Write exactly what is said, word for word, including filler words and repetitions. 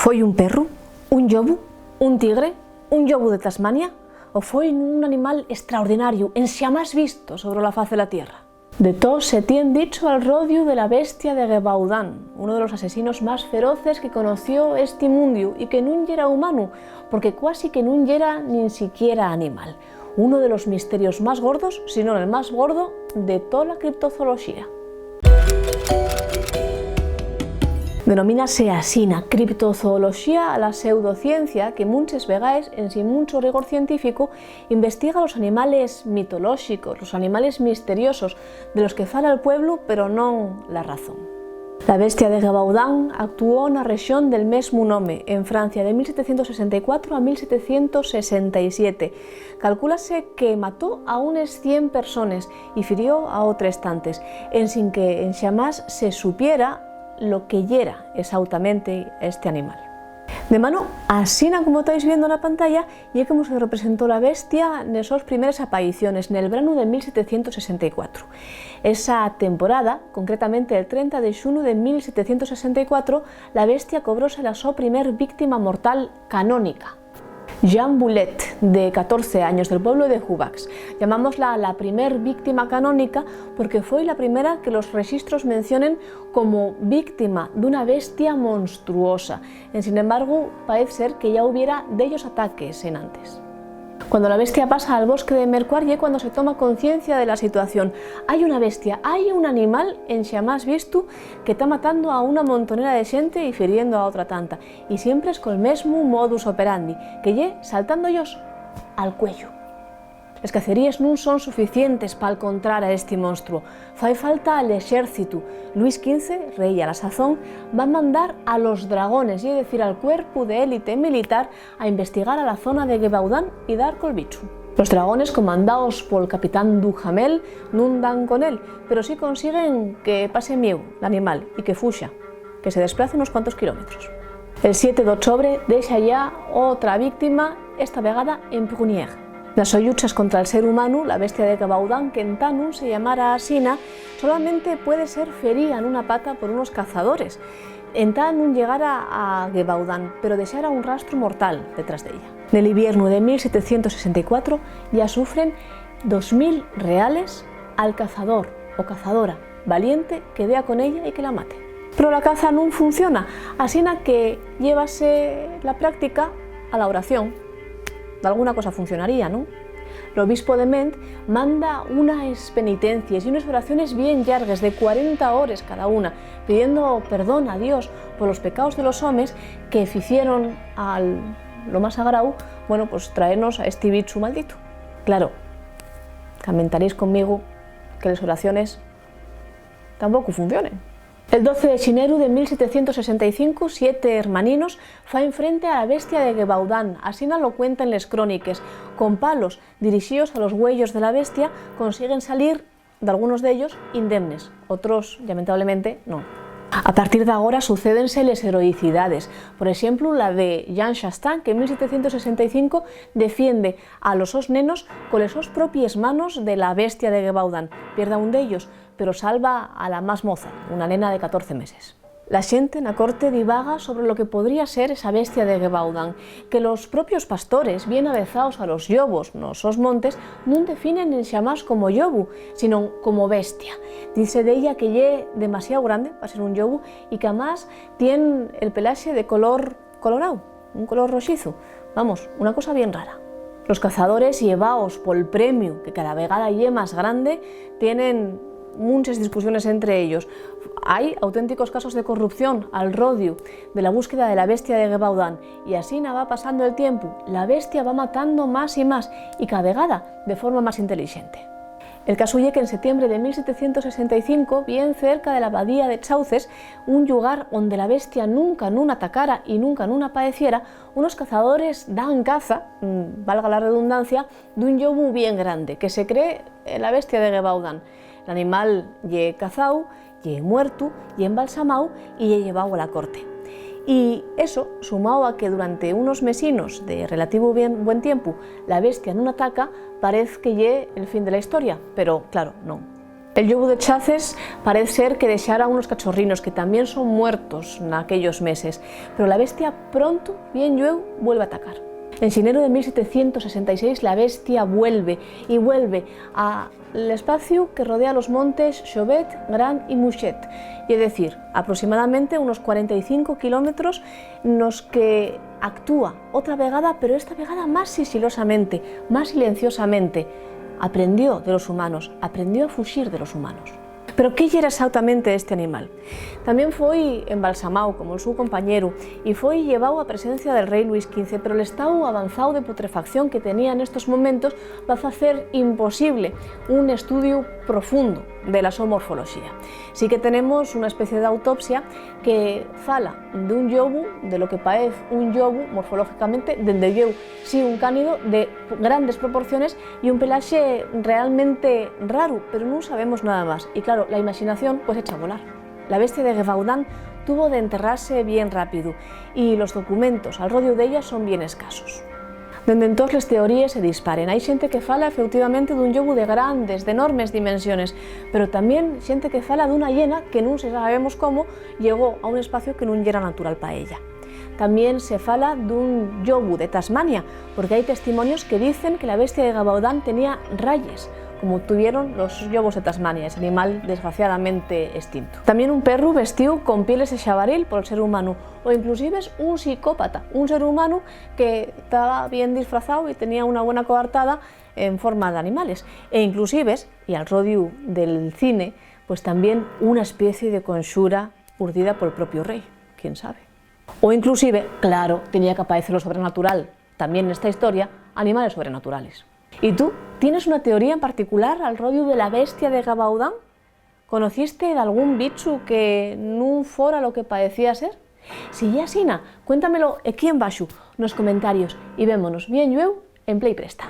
¿Foi un perru? ¿Un llobu? ¿Un tigre? ¿Un llobu de Tasmania? ¿O foi un animal estraordinariu, enxamás visto sobre la faz de la tierra? De too se tien dicho al rodiu de la bestia de Gebaudán, uno de los asesinos más feroces que conoció esti mundiu y que nun yera humanu, porque cuasi que nun yera nin siquiera animal. Uno de los misterios más gordos, si non el más gordo, de tola criptozooloxía. Denomínase asina criptozooloxía a la pseudociencia que munches vegaes, ensin muncho rigor científicu, investiga los animales mitolóxicos, los animales misteriosos, de los que fala el pueblu, pero non la razón. La bestia de Gebaudán actuó na rexón del mesmu nome, en Francia, de mil setecientos sesenta y cuatro a mil setecientos sesenta y siete. Calcúlase que mató a unes cien persones y firió a otres tantes, ensin que enxamás se supiera lo que yera exautamente este animal. De mano, asina como tais viendo na pantalla, ye como se representó la bestia nes sos primeres apariciones, nel branu de mil setecientos sesenta y cuatro. Esa temporada, concretamente el trenta de xunu de mil setecientos sesenta y cuatro, la bestia cobróse la so primer víctima mortal canónica. Jean Boulet, de catorce años, del pueblo de Hubax. Llamámosla la primer víctima canónica porque foi la primera que los rexistros mencionen como víctima d'una bestia monstruosa. Ensin embargu, paez ser que yá hubiera dellos ataques enantes. Cuando la bestia pasa al bosque de Mercuar, ye cuando se toma conciencia de la situación. Hai una bestia, hai un animal enxamás vistu que ta matando a una montonera de xente y firiendo a otra tanta, y siempres col mesmu modus operandi, que ye saltando-yos al cuello. Les caceríes nun son suficientes p'alcontrar a esti monstruo. Fai falta al exércitu. Luis quince, rei a la sazón, va mandar a los dragones, ye decir, al cuerpu d'élite militar, a investigar a la zona de Gebaudán y dar col bichu. Los dragones, comandaos pol capitán Duhamel, nun dan con él, pero sí consiguen que pase mieu l'animal y que fuxa, que se desplace unos cuantos kilómetros. El siete d'ochobre dexa yá otra víctima, esta vegada en Prunières. Nas so lluchas contra'l ser humanu, la bestia de Gebaudán, qu'entá nun se llamara asina, solamente puede ser fería nuna pata por unos cazadores. Entá nun llegara a Gebaudán, pero dexara un rastru mortal detrás d'ella. Nel iviernu de mil setecientos sesenta y cuatro yá sufren dos mil reales al cazador o cazadora valiente que dea con ella y que la mate. Pero la caza nun funciona, asina que llévase la práctica a la oración. Dalguna cosa funcionaría, ¿non? L'obispo de Ment manda unes penitencies y unes oraciones bien llargues, de cuarenta hores cada una, pidiendo perdón a Dios por los pecaos de los homes que ficieron a lo más sagrao, bueno, pues traernos a esti bichu malditu. Claro, camentaréis conmigo que les oraciones tampoco funcionen. El doce de xineru de mil setecientos sesenta y cinco, siete hermaninos faen frente a la bestia de Gebaudán, asina lo cuenten les cróniques. Con palos dirixíos a los güeyos de la bestia, consiguen salir, dalgunos d'ellos, indemnes, otros, llamentablemente, non. A partir d'agora sucédense les heroicidades. Por exemplu, la de Jean Chastain, que en mil setecientos sesenta y cinco defiende a los sos nenos coles sos propies manos de la bestia de Gebaudán. Pierde a un d'ellos, pero salva a la más moza, una nena de catorce meses. La xente na corte divaga sobre lo que podría ser esa bestia de Gebaudán, que los propios pastores, bien avezaos a los llobos nos sos montes, nun definen enxamás como llobu, sinón como bestia. Dice d'ella que ye demasiao grande pa ser un llobu y que, amás, tien el pelaxe de color colorao, un color roxizu. Vamos, una cosa bien rara. Los cazadores, llevaos pol premiu, que cada vegada ye más grande, tienen munches discusiones entre ellos. Hai auténticos casos de corrupción al rodiu de la búsqueda de la bestia de Gebaudán, y asina va pasando el tiempu, la bestia va matando más y más, y cada vegada de forma más intelixente. El casu ye que en setiembre de mil setecientos sesenta y cinco, bien cerca de l'abadía de Chauces, un llugar onde la bestia nunca nun atacara y nunca nun apaeciera, unos cazadores dan caza, mm, valga la redundancia, d'un llobu bien grande, que se cree, eh, la bestia de Gebaudán. L'animal ye cazao, ye muertu, ye embalsamáu y ye lleváu a la corte. Y eso, sumao a que durante unos mesinos de relativu bien, buen tiempu la bestia nun ataca, parez que ye el fin de la historia, pero, claro, non. El llobu de Chaces parez ser que dexara unos cachorrinos que tamién son muertos naquellos meses, pero la bestia pronto, bien llueu, vuelve a atacar. En xineru de mil setecientos sesenta y seis, la bestia vuelve, y vuelve a l'espaciu que rodea los montes Xobet, Gran y Muxet, ye decir, aproximadamente unos cuarenta y cinco kilómetros, nos que actúa otra vegada, pero esta vegada más sixilosamente, más silenciosamente. Aprendió de los humanos, aprendió a fuxir de los humanos. Pero, ¿qué yera exactamente este animal? Tamién foi embalsamáu, como el su compañeru, y foi lleváu a presencia del rei Luis quince, pero l'estáu avanzáu de putrefacción que tenía nestos momentos va facer imposible un estudiu profundo de la so morfoloxía. Sí que tenemos una especie d'autopsia que fala d'un llobu, de lo que paez un llobu morfolóxicamente, dende llueu, sí, un cánido de grandes proporciones y un pelaxe realmente raru, pero nun sabemos nada más. Y claro, la imaxinación, pues, echa a volar. La bestia de Gevaudan tuvo d'enterrase bien rápidu, y los documentos al rodiu d'ella son bien escasos. Dende entós, les teoríes se disparen. Hai xente que fala efeutivamente d'un llobu de grandes, d'enormes dimensiones, pero tamién xente que fala d'una llena que nun se sabemos cómo llegó a un espacio que nun yera natural pa ella. Tamién se fala d'un llobu de Tasmania, porque hai testimonios que dicen que la bestia de Gavaudan tenía rayes, como tuvieron los llobos de Tasmania, ese animal desgraciadamente extinto. Tamién un perru vestíu con pieles de xabaril pol ser humanu, o inclusive un psicópata, un ser humanu que taba bien disfrazáu y tenía una buena coartada en forma d'animales, e inclusive, y al rodiu del cine, pues tamién una especie de conxura urdida pol propiu rei, quién sabe. O inclusive, claro, tenía qu'apaecer lo sobrenatural, tamién nesta historia, animales sobrenaturales. ¿Y tú? ¿Tienes una teoría en particular al rodiu de la bestia de Gavaudan? ¿Conociste d'algún bichu que nun fora lo que paecía ser? Si ye asina, cuéntamelo equí embaxu, nos comentarios, y vémonos bien llueu en Play Presta.